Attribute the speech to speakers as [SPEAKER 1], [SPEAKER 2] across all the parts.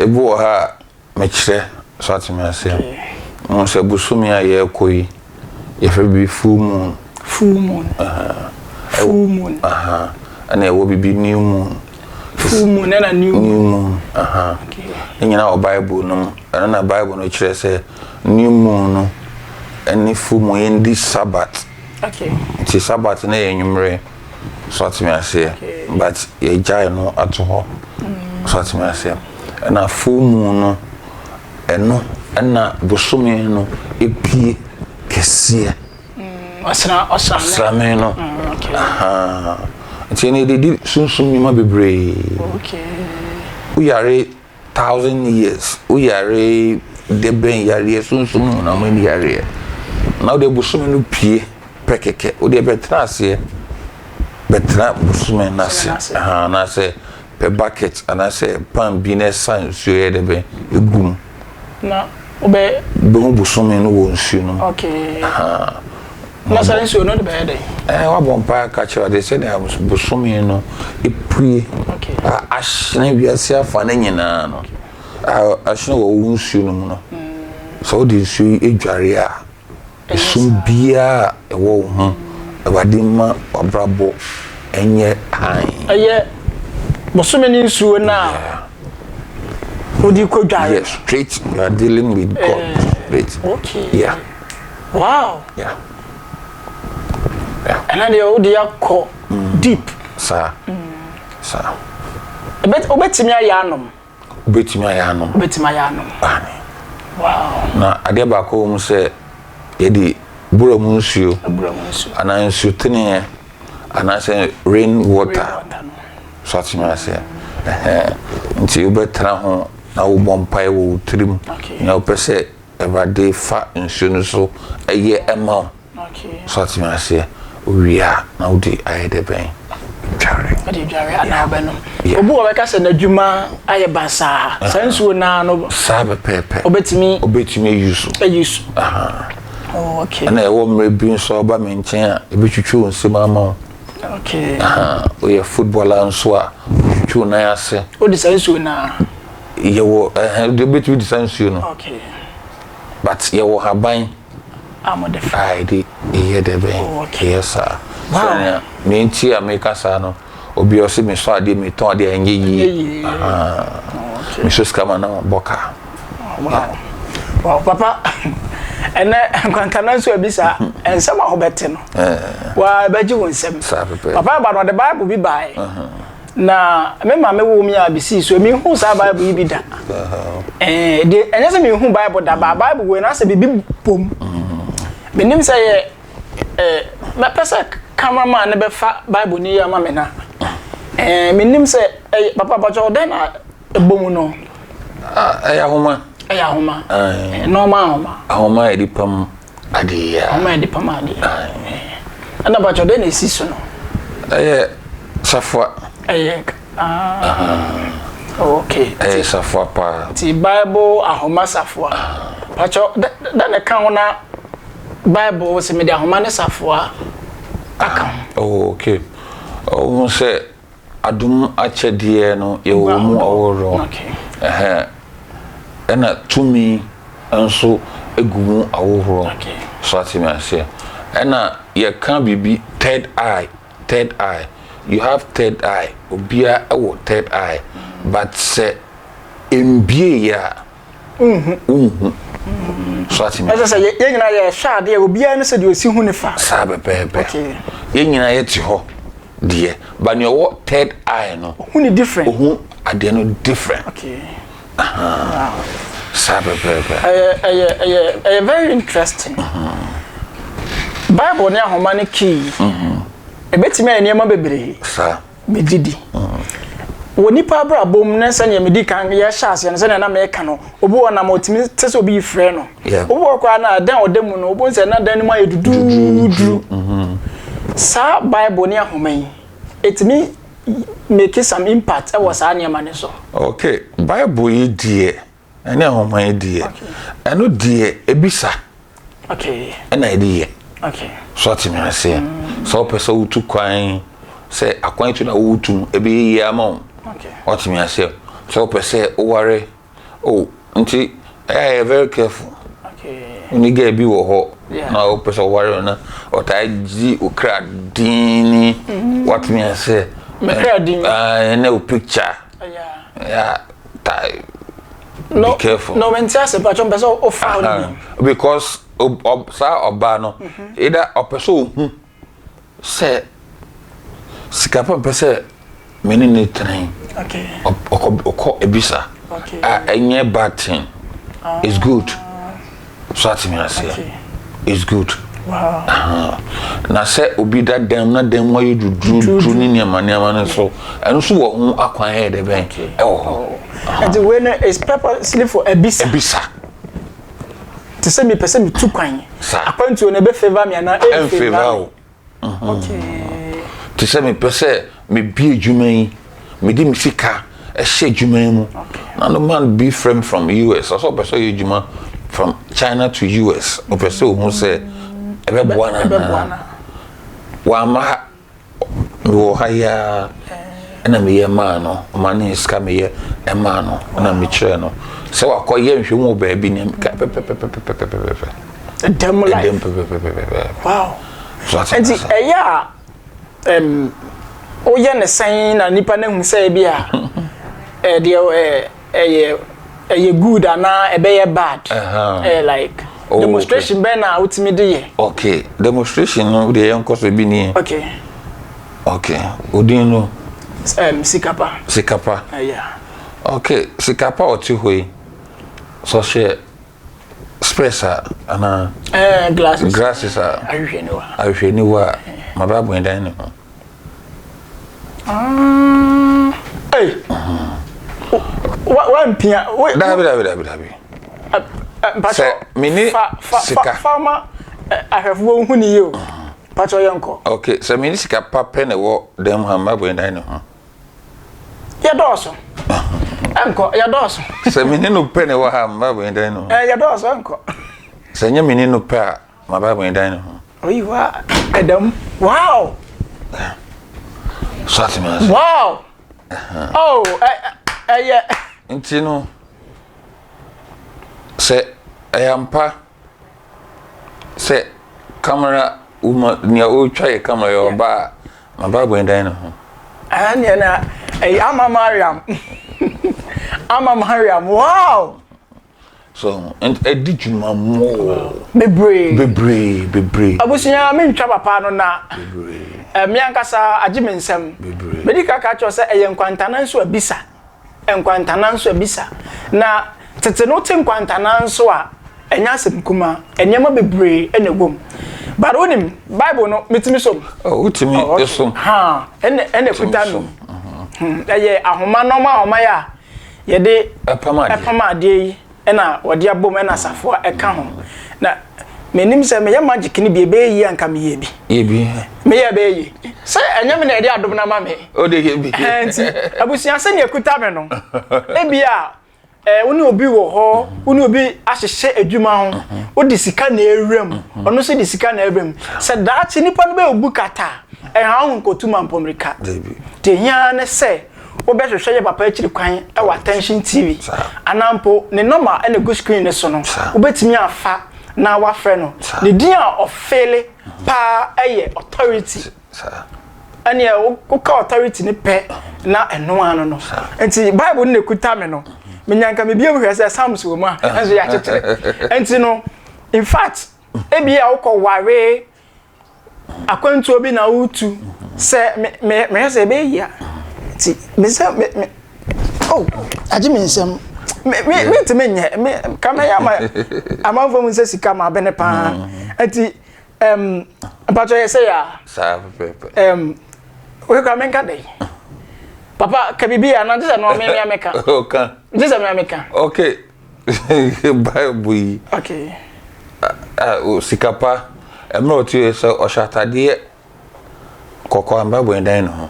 [SPEAKER 1] Ebi wɔ ha a mekyerɛ so ate me aseɛ. Wohu sɛ bosome a yɛrekɔ yi, yɛfrɛ biribi full moon.
[SPEAKER 2] Full moon. Full moon.
[SPEAKER 1] Ɛna ɛwɔ biribi new moon.
[SPEAKER 2] Full moon ɛna new moon.
[SPEAKER 1] New moon. Ne nyinaa wɔ Bible no mu. Ɛno na Bible no kyerɛ sɛ new moon no ɛne full moon yɛndi Sabbath.
[SPEAKER 2] Okay.
[SPEAKER 1] Nti Sabbath no yɛ anwummerɛ. So ate me aseɛ. But yɛgyae no ato hɔ. So ate me aseɛ. Ɛna full moon no ɛno ɛna bosome no epie kɛseɛ.
[SPEAKER 2] Ɔsra ɔsrame.
[SPEAKER 1] Ɔsrame no.
[SPEAKER 2] Okay.
[SPEAKER 1] Ahaa. Nti ɛno yɛde di sunsum nnwuma bebree.
[SPEAKER 2] Okay.
[SPEAKER 1] Woyare 1000 years, woyare dɛbɛn yareɛ, sunsum honam ani yareɛ, na wode bosome no pie pɛ kɛkɛ, wode bɛtena aseɛ, bɛtena bosome no ase.
[SPEAKER 2] Ase.
[SPEAKER 1] Anaasɛ pɛ bucket anaasɛ pan bi na ɛsa nsuo yɛ dɛbɛn egu mu.
[SPEAKER 2] Na wobɛ.
[SPEAKER 1] Bɛhu bosome no wɔ nsuo no mu.
[SPEAKER 2] Na saa nsuo no de bɛyɛ dɛn?
[SPEAKER 1] Wabɔ mpaeɛ ka kyerɛ ade sɛdeɛ bosome no epue a ahyene wiase afa ne nyinaa no a ahyene wɔ wo nsuo no mu no, sɛ wode nsuo yi adware a, esum biara a ɛwɔ wo ho, Awurade ma wabrabɔ ɛnyɛ hann.
[SPEAKER 2] Ɛyɛ bosome ne nsuo no a wode kɔ dware.
[SPEAKER 1] Yes, straight you are dealing with God straight.
[SPEAKER 2] Ɛna deɛ wode akɔ deep.
[SPEAKER 1] Saa saa.
[SPEAKER 2] Wobɛtumi ayɛ anom?
[SPEAKER 1] Wobɛtumi ayɛ anom.
[SPEAKER 2] Wobɛtumi ayɛ anom.
[SPEAKER 1] Aane.
[SPEAKER 2] Wow.
[SPEAKER 1] Na adeɛ baako wɔ mu sɛ yɛde bura mu nsuo
[SPEAKER 2] abura mu nsuo
[SPEAKER 1] anaa nsuo teneɛ anaasɛ rain water.
[SPEAKER 2] Rain water no.
[SPEAKER 1] So atumi aseɛ. Ɛhɛn. Nti wobɛtena ho na wobɔ mpaeɛ wɔ wo tirim nea wopɛ sɛ Awurade fa nsuo no so ɛyɛ ɛma wo. So atumi aseɛ. Wowie a, na wode ayɛ dɛ bɛn dware.
[SPEAKER 2] Wode dware anaa wobɛnom. Obi wɔ bɛka sɛ n'adwuma ayɛ basaa, saa nsuo naa no
[SPEAKER 1] saa pɛpɛɛpɛ.
[SPEAKER 2] Wobɛtumi
[SPEAKER 1] wobɛtumi ayi so.
[SPEAKER 2] Ayi so. Oh, okay.
[SPEAKER 1] Ɛna ɛwɔ mmerɛ bi nso a woba me nkyɛn a, ɛbɛtwitwi wo nsam ama wo. Woyɛ footballer nso a, wotwitwi wo nan ase.
[SPEAKER 2] Wode saa nsuo naa?
[SPEAKER 1] Yɛwɔ ɛhɛn de wobɛtumi de saa nsuo no. But yɛwɔ haban
[SPEAKER 2] a mode fa
[SPEAKER 1] a yɛde yɛ dɛ bɛn yɛ saa. Sɛnea nea nti a meka saa no, obi a ɔsɛ mesɔ adeɛ, metɔn adeɛ a ɛnyɛ yie.
[SPEAKER 2] Yie.
[SPEAKER 1] Mesɔ sika ma na mabɔ ka.
[SPEAKER 2] Wow, papa, ɛnɛ nkwankana nso abisa nsɛm a wobɛte no waa ɛbɛgye wo nsɛm.
[SPEAKER 1] Saa pɛpɛ.
[SPEAKER 2] Papa aba no, ɔde Bible bi baeɛ na me maame wo mi a besii so mehu saa Bible yi bi da. De ɛnyɛ sɛ mehu Bible da ba Bible wei na sɛ biribi bom menim sɛ yɛ mɛpɛ sɛ cameraman ne bɛfa Bible ni yɛ ama me na menim sɛ ɛyɛ papa pakyɛ ɔdɛn na ɛbɔ mu no.
[SPEAKER 1] Ah, ɛyɛ ahoma.
[SPEAKER 2] Ɛyɛ ahoma. Nɔɔma ahoma.
[SPEAKER 1] Ahoma a yɛde pam adeɛ a.
[SPEAKER 2] Ahoma a yɛde pam adeɛ. Ɛna pakyɛ ɔdɛn na esi so no?
[SPEAKER 1] Ɛyɛ safoa.
[SPEAKER 2] Ɛyɛ ah okay.
[SPEAKER 1] Ɛyɛ safoa paa.
[SPEAKER 2] Ti Bible ahoma safoa. Pakyɛ dɛ na ɛka ho na Bible sɛ mede ahoma ne safoa aka ho.
[SPEAKER 1] Oh, okay. Ɔhu sɛ adom akyɛdeɛ no yɛwɔ mu ahoroɔ. Ɛhɛn. Ɛna tumi nso egu mu ahohoroɔ. So ate me aseɛ. Ɛna yɛka biribi third eye, third eye. You have third eye. Obiara ɛwɔ third eye. But sɛ mbie yɛ a, nhu. So ate me
[SPEAKER 2] Ɛsɛ sɛ yɛn nyinaa yɛhwɛ adeɛ, obiara ne sɛ deɛ osi hu ne fa.
[SPEAKER 1] Saa pɛpɛɛpɛ. Yɛn nyinaa yɛte hɔ deɛ, but nea ɔwɔ third eye no,
[SPEAKER 2] hu ne different.
[SPEAKER 1] Ohu adeɛ no different. Saa pɛpɛɛpɛ.
[SPEAKER 2] Ɛyɛ very interesting. Bible ne ahoma ne key. Ebetumi ayɛ nneɛma bebree. Megye di. Wɔ nipa abrabɔ mu ne sɛnea medi kan yɛhyɛ aseɛ no, sɛnea na meka no, obi wɔ nam a otumi te sɛ obi yi frɛ no. Obi wɔ koraa na dan a ɔda mu no, obi sɛ na dan no mu ayɛ duduuduru. Saa Bible ne ahoma yi, etumi make some impact ɛwɔ saa nneɛma no so?
[SPEAKER 1] Okay, Bible yi deɛ ɛne ahoma yi deɛ, ɛno deɛ ebisa ɛna yɛde yɛ. So ate me aseɛ. Sɛ wopɛ sɛ wotu kwan, sɛ akwan tu na wotu no ɛbɛyɛ yie ama wo. Ɔte me aseɛ. Sɛ wopɛ sɛ woware Oh, nti ɛyɛ a yɛ very careful.
[SPEAKER 2] Okay.
[SPEAKER 1] Wone girl bi wɔ hɔ
[SPEAKER 2] Yeah.
[SPEAKER 1] na wopɛ sɛ ɔware no na ɔtaa gye wo kra din ni watumi asɛ.
[SPEAKER 2] Me kra din.
[SPEAKER 1] Ah, ɛnɛ wo picture.
[SPEAKER 2] Yeah.
[SPEAKER 1] Yeah, ta,
[SPEAKER 2] No,
[SPEAKER 1] be careful.
[SPEAKER 2] No, mente ase patro mpɛ sɛ wofa wo no bi.
[SPEAKER 1] Because saa ɔbaa no either ɔpɛ sɛ ohu sɛ sika pa mpɛ sɛ me ne ne tena yi.
[SPEAKER 2] Okay.
[SPEAKER 1] Ɔkɔ ebisa.
[SPEAKER 2] Okay.
[SPEAKER 1] A ɛnyɛ bad thing. It's good. So atumi aseɛ.
[SPEAKER 2] Okay.
[SPEAKER 1] It's good.
[SPEAKER 2] Wow.
[SPEAKER 1] Na sɛ obi da dan mu na dan mu ayɛ duduruduru ne nneɛma nneɛma no so, ɛno nso wɔ ho akwan yɛ dɛ bɛn ɛwɔ hɔ.
[SPEAKER 2] Nti wei no is purposely for ebisa.
[SPEAKER 1] Ebisa.
[SPEAKER 2] Te sɛ mepɛ sɛ metu kwan.
[SPEAKER 1] Saa.
[SPEAKER 2] Akwantuo no ɛbɛ favour me anaa
[SPEAKER 1] Ɛn
[SPEAKER 2] ɛn favour
[SPEAKER 1] favour
[SPEAKER 2] me.
[SPEAKER 1] o.
[SPEAKER 2] Okay.
[SPEAKER 1] Te sɛ mepɛ sɛ mebie adwuma yi, mede me sika ɛhyɛ adwuma yi mu. Na no man bi frɛ me from US, ɔsɛ ɔpɛ sɛ ɔyɛ adwuma from China to US, ɔpɛ sɛ ohu sɛ ɛbɛboa no
[SPEAKER 2] Ɛbɛboa
[SPEAKER 1] anaa.
[SPEAKER 2] no.
[SPEAKER 1] Wamma ha, mewɔ ha yi ara ɛna meyɛ maa no, ɔma ne sika meyɛ ɛmaa no, ɛna mekyerɛ no sɛ wakɔyɛ nhwɛmu wɔ baabi ne ka pɛpɛpɛpɛpɛpɛpɛ.
[SPEAKER 2] Ɛdɛm
[SPEAKER 1] Ɛdɛm
[SPEAKER 2] life.
[SPEAKER 1] pɛpɛpɛpɛpɛ.
[SPEAKER 2] Wow.
[SPEAKER 1] So ate
[SPEAKER 2] Nti
[SPEAKER 1] ase.
[SPEAKER 2] ɛyɛ a woyɛ ne sɛn na nipa no ahu sɛ bi a ɛdeɛ ɛyɛ ɛyɛ good anaa ɛbɛyɛ bad. Like
[SPEAKER 1] Oh,
[SPEAKER 2] demonstration bɛn na wotumi de yɛ.
[SPEAKER 1] Okay, demonstration no deɛ yɛnkɔ so bi nie.
[SPEAKER 2] Okay.
[SPEAKER 1] Okay, odin no
[SPEAKER 2] Sikapa.
[SPEAKER 1] Sikapa.
[SPEAKER 2] Yeah.
[SPEAKER 1] Okay, Sikapa ɔte hɔ yi, sɛ ɔhyɛ specs a anaa
[SPEAKER 2] Glasses.
[SPEAKER 1] Glasses a
[SPEAKER 2] Ahwehwɛniwa.
[SPEAKER 1] Ahwehwɛniwa a, ma bɛ abɔ dan ne ho.
[SPEAKER 2] Hey. Wa wampia.
[SPEAKER 1] Dabi dabi dabi dabi.
[SPEAKER 2] Mpacho.
[SPEAKER 1] Sɛ mene
[SPEAKER 2] fa
[SPEAKER 1] sika.
[SPEAKER 2] Fa ma ahwɛfoɔ hu ne yie o. Mpacho yɛnkɔ.
[SPEAKER 1] Okay, sɛ mene sika pa pɛ na ɛwɔ dan mu ha, ma bɔ dan ne ho.
[SPEAKER 2] Yɛdɔɔso. Ɛnkɔ, yɛdɔɔso.
[SPEAKER 1] Sɛ mene no pɛ na ɛwɔ ha, ma bɔ dan ne ho.
[SPEAKER 2] Yɛdɔɔso ɛnkɔ.
[SPEAKER 1] Sɛ nyɛ mene no pɛ a, ma bɛ dan ne ho.
[SPEAKER 2] Oyi wa ɛdam. Wow.
[SPEAKER 1] So ate me ase.
[SPEAKER 2] Wow. Oh, ɛyɛ.
[SPEAKER 1] Nti no, sɛ ɛyɛ ampa sɛ camera woman nea ɔretwa yɛ camera yɛ ɔbaa a, ma ba bɔ dan ne ho.
[SPEAKER 2] Ɛneɛ na ɛyɛ Ama Mariam. Ama Mariam. Wow.
[SPEAKER 1] So ɛdi dwuma more.
[SPEAKER 2] Bebree.
[SPEAKER 1] Bebree bebree.
[SPEAKER 2] Abusua mentwa papa no na.
[SPEAKER 1] Bebree.
[SPEAKER 2] Me ankasa agye me nsɛm.
[SPEAKER 1] Bebree.
[SPEAKER 2] Medi kaka kyerɛ sɛ ɛyɛ nkwantana nso abisa. Nkwantana nso abisa. Na tete no te nkwantana nso a ɛnyɛ asɛm kuma. Nneɛma bebree na ɛwɔ mu. But wonim Bible no metumi som.
[SPEAKER 1] Oh, wotumi som.
[SPEAKER 2] Ha, ɛna ɛna kuta no. Ɛyɛ ahoma nɔɔma ahoma yɛ a yɛde ɛpam adeɛ yi ɛna wɔde abom ɛna safoa ɛka ho. Na menim sɛ meyɛ magic ni bi ɛbɛyɛ yie anka meyɛ bi.
[SPEAKER 1] Yɛ bi.
[SPEAKER 2] Meyɛ ɛbɛyɛ yie. Sɛ ɛnyɛ me na ɛde adom no ama me.
[SPEAKER 1] O de yɛ bi.
[SPEAKER 2] Nti abusua sɛnea ɛkuta me no ebi a wo ne obi wɔ hɔ, wo ne obi ahyehyɛ adwuma ho, wode sika na ɛwura mu, ɔno nso de sika na ɛwura mu. Sɛ daakye nipa no bɛyɛ obu kata a, ɛha wo ho nkɔtu ma mpɔmmirika. Deɛ hia ne sɛ wobɛhwehwɛ yɛ papa akyiri kwan wɔ Attention TV anaa mpo ne nɔma na ɛgu screen no so no, wobɛtumi afa na wafrɛ no. Ne din a ɔfeele paa yɛ Authority. Ɛneɛ woka Authority no pɛ na ɛno ano no. Nti Bible no na ɛkuta me no. Menya nka mebie mu hwɛ sɛ Psalms wɔ mu a, ɛnso yɛakyekyere. Nti no, in fact, ebia wokɔ ware akwantuo bi na wotu sɛ mehwɛ sɛ ɛbɛyɛ yie a, nti me sɛ me oh, agye me nsɛm. Mentumi nyɛ, me ka mɛyɛ ama amanfoɔ mu sɛ sika ma abɛne paa. Nti mpatwɔ yɛ sɛ yɛ a.
[SPEAKER 1] Saa pɛpɛpɛ.
[SPEAKER 2] Woyɛ kora menka dɛn? Papa, ka biribi a, na gye sɛ no me me meka.
[SPEAKER 1] Ɔka.
[SPEAKER 2] Gye sɛ me meka.
[SPEAKER 1] Okay. Bible yi.
[SPEAKER 2] Okay.
[SPEAKER 1] Sika pa, mmerɛ ɔte yɛ sɛ ɔhyɛ atadeɛ kɔkɔɔ a Bible ɛndan ne ho.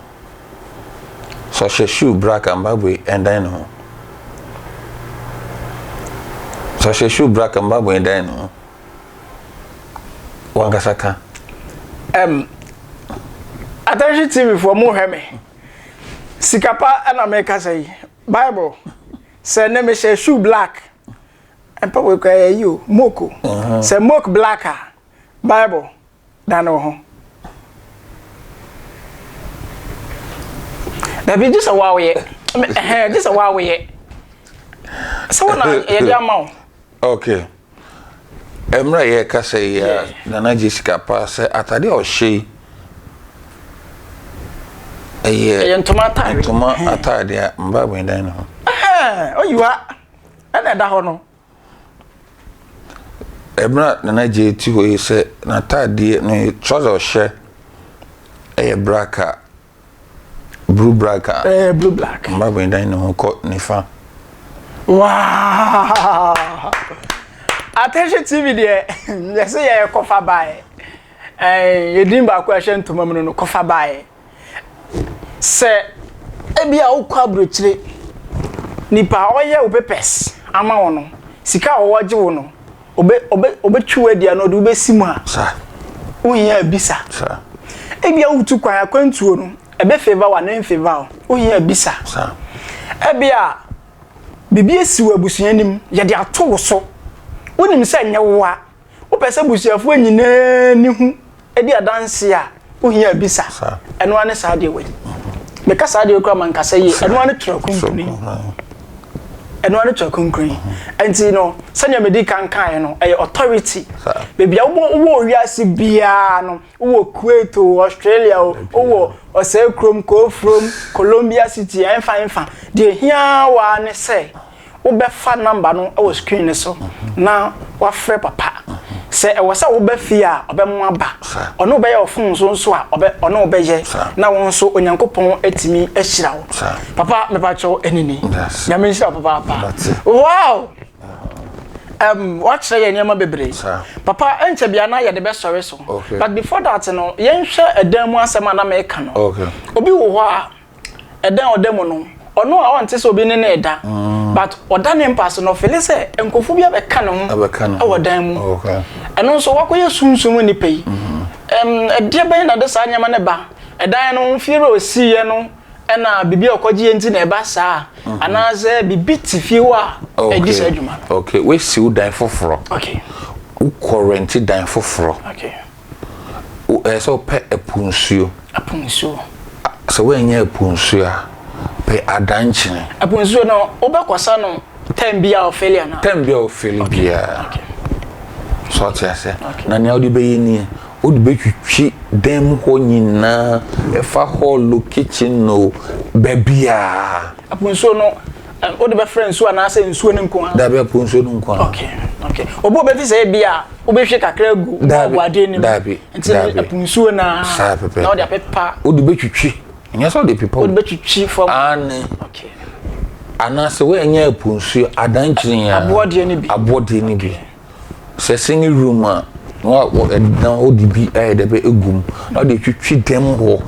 [SPEAKER 1] Sɛ ɔhyɛ shoe black a Bible ɛndan ne ho. Sɛ ɔhyɛ shoe black a Bible ɛndan ne ho. Wankasa ka.
[SPEAKER 2] Attention TV foɔ mo hwɛ me. Sika pa ɛna meka sɛ yi. Bible. Sɛ nnɛ mehyɛ shoe black, mpaboa kura yɛ yi o, moke o. Sɛ moke black a, Bible, dane wo ho. Dabi, gye sɛ wo a woyɛ. Ɛhɛn, gye sɛ wo a woyɛ. Sɛ wo na yɛde ama wo.
[SPEAKER 1] Okay. Mmerɛ a yɛrekasa yi a, Nana Jessica paa sɛ atade a ɔhyɛ yi ɛyɛ
[SPEAKER 2] ɛyɛ ntoma atade.
[SPEAKER 1] Ntoma atade a mba abɛn ne ho.
[SPEAKER 2] Oyiwa ɛna ɛda hɔ no.
[SPEAKER 1] Mmerɛ a Nana Gye te hɔ yi sɛ n'atadeɛ ne trouser ɔhyɛ ɛyɛ black a blue black a.
[SPEAKER 2] Ɛɛ blue black.
[SPEAKER 1] Mba bɛn dan ne ho kɔ nifa.
[SPEAKER 2] Wow! Attention TV deɛ yɛsɛ yɛ kɔfa baeɛ. Ɛɛ yɛdin baako a ɛhyɛ ntoma mu no no kɔfa baeɛ. Sɛ ebi a wokɔ aburokyire nipa a ɔyɛ wo papers ama wo no sika a ɔwɔ gye wo no Obe obe obetwi wo adi anaa ɔde wo besi mu a, wohia abisa. Ebia wotu kwan akwantuo no, ɛbɛ favour wo anaa ɛmfavour wo, wohia abisa. Ebia biribi asi wɔ abusua no mu, yɛde ato wo so. Wonim sɛ ɛnyɛ wo a, wopɛ sɛ abusuafoɔ nyinaa ni hu di adanse a, wohia abisa. Ɛno ara ne saa adeɛ wei. Meka saa adeɛ kura mankasa yie. Ɛno ara ne twerɛ kronkron yi. Ɛno ara ne twerɛ kronkron yi. Nti no, sɛnea medi kan kaeɛ no, ɛyɛ authority. Baabi a wowɔ wowɔ wiase biara no, wowɔ Kuwait o, Australia o, wowɔ Ɔsɛe kurom, Kofurom, Columbia City, ɛmfa ɛmfa. Deɛ ɛhia wo ara ne sɛ wobɛfa number no wɔ screen no so na wafrɛ papa. Sɛ ɛwɔ sɛ woba fie a, ɔbɛmo aba. Ɔne wo bɛyɛ wɔ phone so nso a, ɔbɛ ɔne wo bɛyɛ na wo nso Onyankopɔn atumi ahyira wo. Papa mepakyɛw ɛne ni. Nyame nhyira wo papaapa. Wow! Um, wakyerɛ yɛn nneɛma bebree. Papa, ɛnkyɛ bia na yɛde bɛsɔre so. But before that no, yɛnhwɛ ɛdan mu asɛm a na meka no. Obi wɔ hɔ a, ɛdan a ɔda mu no, ɔno a ɔnte sɛ obi ne no reda, but ɔda ne mpa so no, ɔfele sɛ nkurɔfoɔ bi abɛka ne ho wɔ dan mu. Ɛno nso wakɔyɛ sunsum mu nipa yi. Ɛdeɛ bɛn na ɛde saa nneɛma no ba? Ɛdan no, fie wura ɔsiiɛ no, ɛna biribi a ɔkɔgyeɛ nti na ɛba saa, anaasɛ biribi te fie hɔ a ɛdi saa adwuma
[SPEAKER 1] no? Okay, woasi wo dan foforɔ.
[SPEAKER 2] Okay.
[SPEAKER 1] Wokɔ rɛnte dan foforɔ.
[SPEAKER 2] Okay.
[SPEAKER 1] Ɛyɛ sɛ wopɛ ɛpo nsuo.
[SPEAKER 2] Ɛpo nsuo.
[SPEAKER 1] Sɛ woannya ɛpo nsuo a, pɛ adankyene.
[SPEAKER 2] Ɛpo nsuo no, wobɛkɔsa no time bi a ɔfeli anaa?
[SPEAKER 1] Time bi a ɔfeli biara. So ɔte aseɛ? Na nea wode bɛyɛ nie, wode bɛtwitwi dan mu hɔ nyinaa, ɛfa hall o, kitchen o, baabiara.
[SPEAKER 2] Ɛpo nsuo no, wode bɛfra nsuo anaasɛ nsuo no nko ara?
[SPEAKER 1] Dabi, ɛpo nsuo no nko ara.
[SPEAKER 2] Okay, okay. Obi a ɔbɛfi sɛ ebi a wobɛhwie kakra agu bɔɔbo adeɛ no mu.
[SPEAKER 1] Dabi,
[SPEAKER 2] Nti
[SPEAKER 1] dabi.
[SPEAKER 2] ɛpo nsuo no ara.
[SPEAKER 1] Saa pɛpɛɛpɛ.
[SPEAKER 2] Na wode apepa.
[SPEAKER 1] Wode bɛtwitwi. Ɛnyɛ sɛ wode pepa o.
[SPEAKER 2] Wode bɛtwitwi fam.
[SPEAKER 1] Aane.
[SPEAKER 2] Okay.
[SPEAKER 1] Anaasɛ woannya ɛpo nsuo, adankyene a.
[SPEAKER 2] Aboɔdeɛ no bi.
[SPEAKER 1] Aboɔdeɛ no bi. Sɛ singing room a, na wa wɔ ɛdan hɔ de bi ayɛ dɛ bɛ egu mu na wode twitwi dɛm hɔ.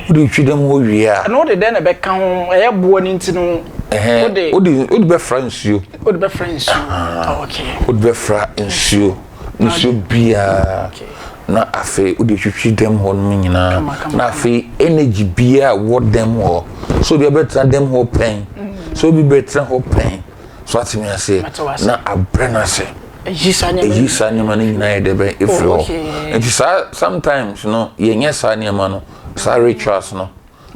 [SPEAKER 1] Wode twitwi dɛm hɔ wie a.
[SPEAKER 2] Ɛno wode dɛn na ɛbɛka ho? Ɛyɛ boɔ no nti no.
[SPEAKER 1] Ɛhɛn, wode wode bɛfra nsuo.
[SPEAKER 2] Wode bɛfra nsuo. Okay.
[SPEAKER 1] Wode bɛfra nsuo. Nsuo biara. Na afei wode twitwi dɛm hɔ nom nyinaa. Na afei energy biara a ɛwɔ dɛm hɔ. Sɛ obi abɛtena dɛm hɔ pɛn. Sɛ obi bɛtena hɔ pɛn. So ate me ase? Na abrɛ no ase.
[SPEAKER 2] Eyi saa
[SPEAKER 1] nneɛma no nyinaa yɛ dɛ bɛn efiri hɔ. Oh, Nti saa sometimes no yɛnyɛ saa nneɛma no saa rituals no.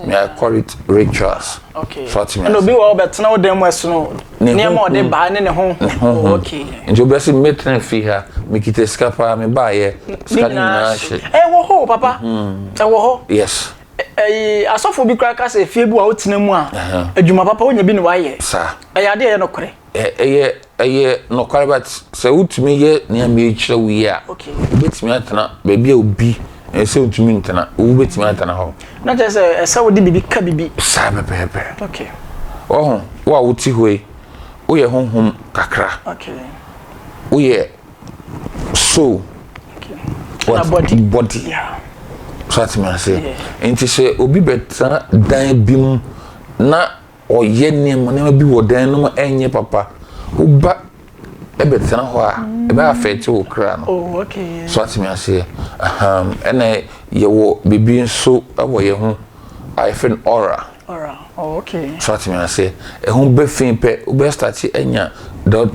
[SPEAKER 1] May I call it rituals.
[SPEAKER 2] Okay.
[SPEAKER 1] So ate me ase.
[SPEAKER 2] Ɛna obi wɔ ɔbɛtena wo dan mu ɛsono nneɛma ɔde baa ne ne ho.
[SPEAKER 1] Ne ho.
[SPEAKER 2] Oh, okay.
[SPEAKER 1] Nti obi ase mɛtena fi ha mekita sika paa mebaayɛ sika no nyinaa hye.
[SPEAKER 2] Ɛwɔ hɔ papa. Ɛwɔ hɔ.
[SPEAKER 1] Yes.
[SPEAKER 2] Ɛyi asɔfo bi koraa ka sɛ efie bi wɔ a wotena mu a adwuma papa wonya bi na wayɛ. Ɛyɛ adeɛ ɛyɛ nokorɛ.
[SPEAKER 1] Ɛyɛ ɛyɛ nokware but sɛ wotumi yɛ nea merekyerɛ wo yi a wobɛtumi atena baabi a obi ɛsɛ wontumi ntena wobɛtumi atena hɔ.
[SPEAKER 2] Na kyerɛ sɛ ɛsɛ wode biribi ka biribi.
[SPEAKER 1] Saa pɛpɛɛpɛ.
[SPEAKER 2] Okay.
[SPEAKER 1] Ɔho wo a wote hɔ yi woyɛ honhom kakra.
[SPEAKER 2] Okay.
[SPEAKER 1] Woyɛ soul
[SPEAKER 2] what body
[SPEAKER 1] body so atumi ase nti sɛ obi bɛtena dan bi mu na ɔyɛ nneɛma nneɛma bi wɔ dan no mu ɛnyɛ papa woba ɛbɛtena hɔ a ɛbɛ afɛte wo kra no
[SPEAKER 2] oh,
[SPEAKER 1] so atumi aseɛ ɛna yɛwɔ biribi nso ɛwɔ yɛn ho a yɛfrɛ no aura
[SPEAKER 2] aura oh, okay.
[SPEAKER 1] So ate me aseɛ? Ɛho bɛ fi pɛ, wobɛ start anya dot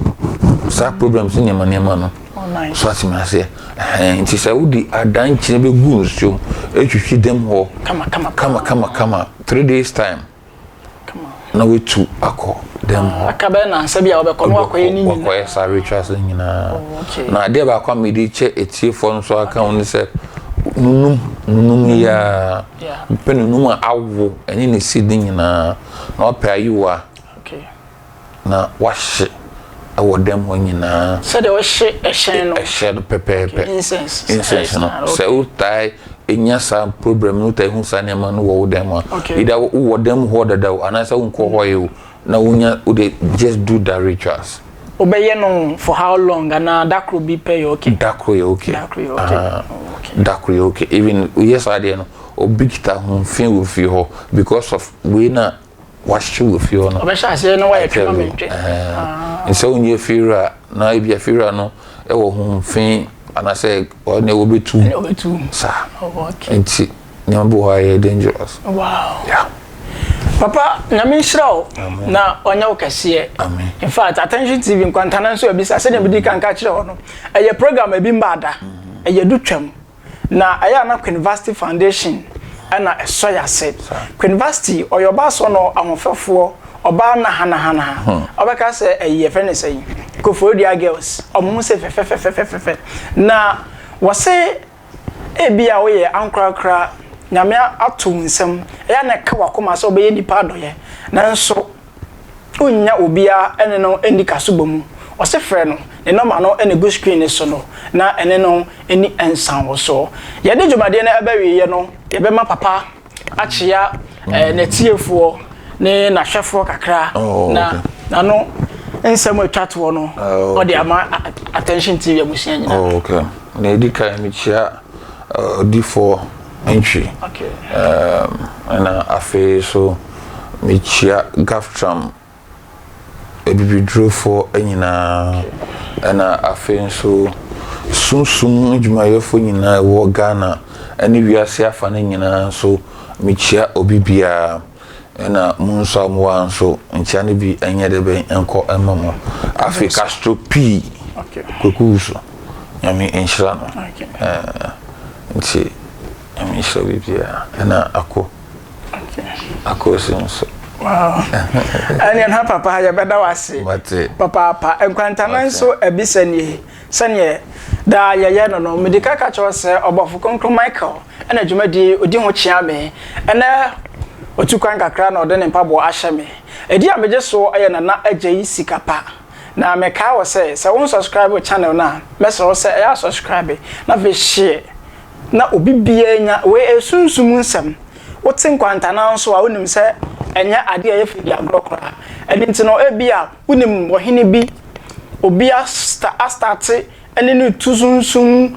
[SPEAKER 1] saa problems ne nneɛma nneɛma no.
[SPEAKER 2] Oh, nice.
[SPEAKER 1] So ate me aseɛ? Ɛhɛn, nti sɛ wode adankyene bɛgu nsuom, ɛtwitwi dɛm hɔ.
[SPEAKER 2] Kama kama.
[SPEAKER 1] Kama kama kama, 3 days time na woatu akɔ dɛm hɔ.
[SPEAKER 2] Aka bɛyɛ nansa bi a wɔbɛkɔ no, wakɔyɛ ne nyinaa.
[SPEAKER 1] Wakɔyɛ saa rituals no nyinaa.
[SPEAKER 2] Oh, okay.
[SPEAKER 1] Na adeɛ baako a mede kyɛ etiefoɔ nso aka ho ne sɛ nunum nunum yi a mpɛ nunum a awo ɛne ne seed ne nyinaa na wapɛ ayiwa na wahye ɛwɔ dɛm hɔ nyinaa.
[SPEAKER 2] Sɛdeɛ wɔhye ɛhyɛn no.
[SPEAKER 1] Ɛhyɛ no pɛpɛɛpɛ.
[SPEAKER 2] Incense.
[SPEAKER 1] Incense no, sɛ wotae enya saa problem no, wotae hu saa nneɛma no wɔ wo dɛm a, either wowɔ dɛm hɔ dada o anaasɛ wonkɔ hɔ yi o, na wonya wode just do that rituals.
[SPEAKER 2] Wobɛyɛ no for how long, anaa dakoro bi pɛ yɛ okay?
[SPEAKER 1] Dakoro yɛ okay.
[SPEAKER 2] Dakoro yɛ okay.
[SPEAKER 1] Ah,
[SPEAKER 2] Oh, okay.
[SPEAKER 1] Dakoro yɛ okay. Even woyɛ saa deɛ no, obi kita ho fi wɔ fie hɔ because of wei na wahye wɔ fie hɔ no.
[SPEAKER 2] Ɔbɛhyɛ aseɛ na wayɛ twema mentwe.
[SPEAKER 1] Nsɛ wonyɛ fiewura na ebi a fiewura no ɛwɔ ho fi anaasɛ ɔne wɔbɛtu.
[SPEAKER 2] Ɛne ɔbɛtu.
[SPEAKER 1] Saa.
[SPEAKER 2] Oh, okay.
[SPEAKER 1] Nti nneɛma bi wɔ hɔ a ɛyɛ dangerous. Yeah.
[SPEAKER 2] Papa, Nyame nhyira wo na ɔnyɛ wo kɛseɛ.
[SPEAKER 1] Amen.
[SPEAKER 2] In fact, Attention TV nkwantana nso abisa sɛdeɛ medi kan ka kyerɛ hɔ no, ɛyɛ program ebi mba da, ɛyɛ du twam na ɛyɛ ana Queen Vasti Foundation ɛna ɛsɔ yɛ ase. Queen Vasti ɔyɛ ɔbaa sɔ no ahoɔfɛfoɔ, ɔbaa nahanahanaha, ɔbɛka sɛ ɛyɛ yɛfrɛ ne sɛ Koforidua girls, ɔmo ho sɛ fɛfɛfɛfɛfɛ na wɔse ebi a woyɛ ankorakora, Nyame ato wo nsam, ɛyɛ na ɛka wakoma sɛ wobɛyɛ nipa adɔyɛ, nanso wonnya obiara ɛne no ani kasobɔ mu. Ɔse frɛ no, ne nɔma no ɛna egu screen ne so no, na ɛne no ani nsan wo so. Yɛde dwumadeɛ no ɛbɛwieɛ no, yɛbɛma papa akyea n'atiefoɔ ne n'ahwɛfoɔ kakra na n'ano nsɛm a atwa toɔ no ɔde ama Attention TV abusua nyinaa.
[SPEAKER 1] Oh, okay. Na edi kan, mekyia odifoɔ ntwi. Ɛna afei so mekyia Gaftram abibidurofoɔ nyinaa. Ɛna afei nso sunsum adwumayɛfoɔ nyinaa ɛwɔ Ghana ɛne wiase afa no nyinaa nso, mekyia obi biara. Ɛna mo nso a mowɔ ha nso, nkyia no bi ɛnyɛ de bɛn nkɔ ɛma mo. Afei Castro pii Kwaku so, Nyame nhyira no. Nti Nyame nhyira obi biara. Ɛna ako akosi nso.
[SPEAKER 2] Wow. Ɛneɛ na papa, yɛbɛda wo ase.
[SPEAKER 1] Mate.
[SPEAKER 2] Papaapa. Nkwantana nso abisa nie, sɛneɛ daa yɛyɛ no, mede ka ka kyerɛ sɛ ɔbɔfo kronkron Michael ɛna dwumadie ɔdi ho kyea me. Ɛnɛ ɔtu kwan kakra na ɔde ne mpaboa ahyɛ me. Ɛdi a megye soɔ ɛyɛ Nana Agya yi sika pa. Na mekaa wɔ sɛ sɛ wo subscribe channel no a, mɛsrɛ wo sɛ ɛyɛ a subscribe na afei share na obi biara nya wei. Ɛsunsum nsɛm wote nkwantana nso a, wonim sɛ ɛnyɛ adeɛ a ɛyɛ fɛ di agorɔ koraa. Ɛno nti no, ebi a wonim ɔhene bi, obi astart ɛne no tu sunsum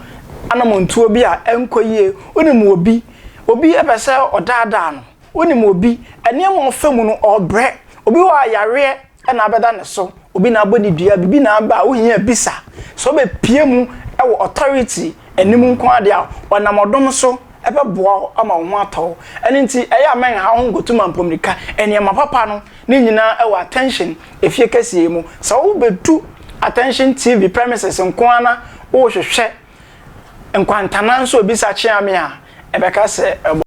[SPEAKER 2] anamontuo bi a ɛnkɔ yie. Wonim obi, obi ɛpɛ sɛ ɔdaadaa no. Wonim obi, nneɛma ɔfa mu no ɔbrɛ. Obi wɔ a yareɛ ɛna abɛda ne so, obi na abɔ ne dua, bibi na aba a wohia bisa sɛ ɔbɛpie mu ɛwɔ authority anim nko adeɛ a ɔnam ɔdom so ɛbɛboa wo ama wo ho atɔ wo. Ɛno nti ɛyɛ a mɛnha wo ho nkɔtu ma mpɔmirika. Nneɛma papa no ne nyinaa ɛwɔ Attention efie kɛseɛ mu. Sɛ wobɛdu Attention TV premises nko ara na wohwehwɛ nkwantana nso obisa kyea me a, ɛbɛka sɛ ɛbɔ.